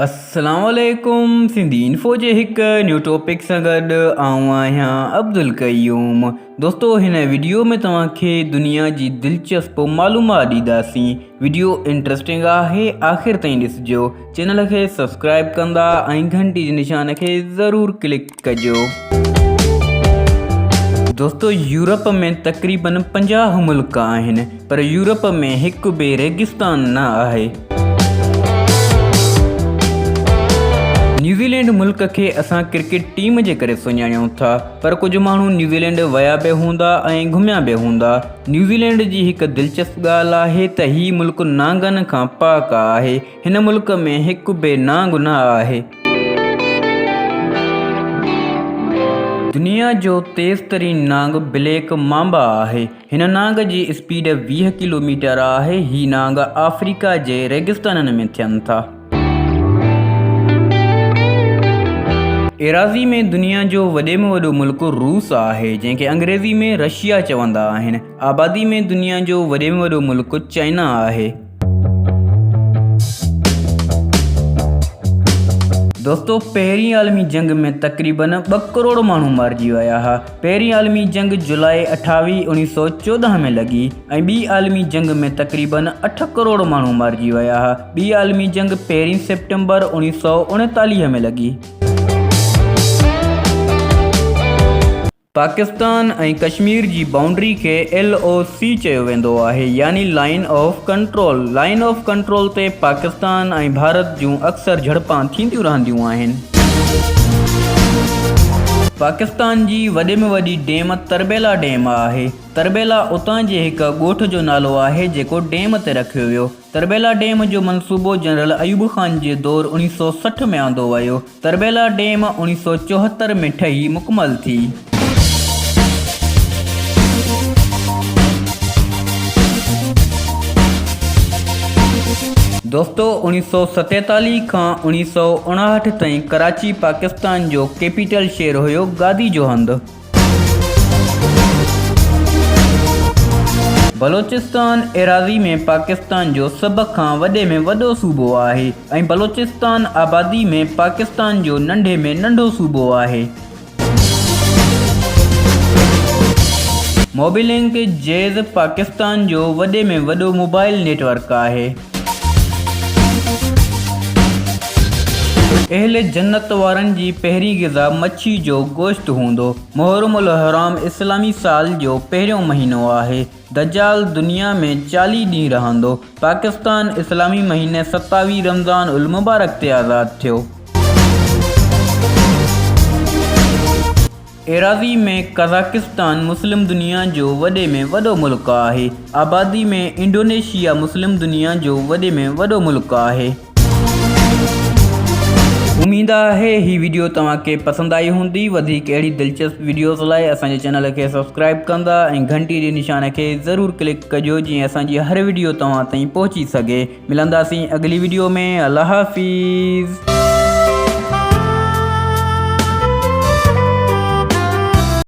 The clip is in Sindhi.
السلام عليڪم سنڌي انفو جي هڪ نيو ٽاپڪ سان گڏ آئون آهيان عبدالقيوم دوستو هن وڊيو ۾ توهان کي دنيا جي دلچسپ معلومات ڏينداسين وڊيو انٽرسٽنگ آهي آخر تائين ڏسجو چينل کي سبسڪرائب ڪندا ۽ گهنٽي جي نشان کي ضرور ڪلڪ ڪجو. دوستو يورپ ۾ تقريبن 50 ملڪ آهن پر يورپ ۾ هڪ به ريگستان نه آهي. نيوزيلينڊ ملڪ کي اسان ڪرڪيٽ ٽيم جي ڪري سڃاڻيون ٿا پر ڪجهه ماڻهو نيوزيلينڊ ويا به هوندا ۽ گهميا به هوندا. نيوزيلينڊ جي هڪ دلچسپ ڳالهه آهي ته هي ملڪ نانگن کان پاڪ آهي. هن ملڪ ۾ هڪ به نانگ نه آهي. دنيا جو تيز ترين نانگ بليڪ مامبا آهي. هن نانگ جي اسپيڊ 20 ڪلو ميٽر آهي. هي نانگ آفريڪا جي ريگستانن ۾ ٿين ٿا. ايراضي ۾ دنيا جو وڏي ۾ وڏو ملڪ روس آهي جنهن کي انگريزي ۾ رشيا چوندا آهن. آبادي ۾ دنيا جو وڏي ۾ وڏو ملڪ چائنا آهي. دوستو پهرين عالمي جنگ ۾ تقريبن ٻه ڪروڙ ماڻهو مارجي ويا ها. پهرين عالمي جنگ جولاء 28 1914 ۾ لڳي ۽ ٻي عالمي جنگ ۾ تقريبن اٺ ڪروڙ ماڻهو مارجي ويا ها. ٻي عالمي جنگ پهرين سيپٽمبر 1939 ۾ لڳي. پاڪستان ۽ ڪشمير جي بائونڊري کي ايل او سي چيو ويندو آهي يعني line of control. Line of control تي پاڪستان ۽ ڀارت جون اڪثر جهڙپان ٿينديون رهنديون آهن. پاڪستان جي وڏي ۾ وڏي ڊيم تربيلا ڊيم آهي. تربيلا اتان جي هڪ ڳوٺ جو نالو آهي جيڪو ڊيم تي رکيو ويو. تربيلا ڊيم جو منصوبو جنرل ايوب خان جي دور 1960 ۾ آندو ويو. تربيلا ڊيم 1974 ۾ ٺهي مڪمل ٿي. دوستو 1947 کان 1959 تائين ڪراچي پاڪستان جو ڪيپيٽل شهر هيو گادي جو هنڌ. بلوچستان ايراضي ۾ پاڪستان جو سڀ کان وڏي ۾ وڏو صوبو آهي ۽ بلوچستان آبادي ۾ پاڪستان جو ننڍي ۾ ننڍو صوبو آهي. موبيلنڪ جيز پاڪستان جو وڏي ۾ وڏو موبائل نيٽ ورڪ آهي. اهل جنت وارن جي پهرين غذا مڇي جو گوشت هوندو. محرم الحرام اسلامي سال جو پهريون مهينو آهي. دجال دنيا ۾ 40 ڏينهن رهندو. پاڪستان اسلامي مهيني 27 رمضان المبارڪ تي آزاد ٿيو. ايراضي ۾ قزاقستان مسلم دنيا جو وڏي ۾ وڏو ملڪ آهي. آبادي ۾ انڊونيشيا مسلم دنيا جو وڏي ۾ وڏو ملڪ آهي. اميد آهي هي وڊيو توهان کي پسند آئي هوندي وڌيڪ اهڙي دلچسپ وڊيوز لاء اسان جي چينل کي سبسڪرائب ڪندا ۽ گهنٽي جي نشان کي ضرور ڪلڪ ڪجو جيئن اسان جي هر وڊيو توهان تائين پهچي سگهي ملنداسين اڳلي وڊيو ۾ الله حافظ.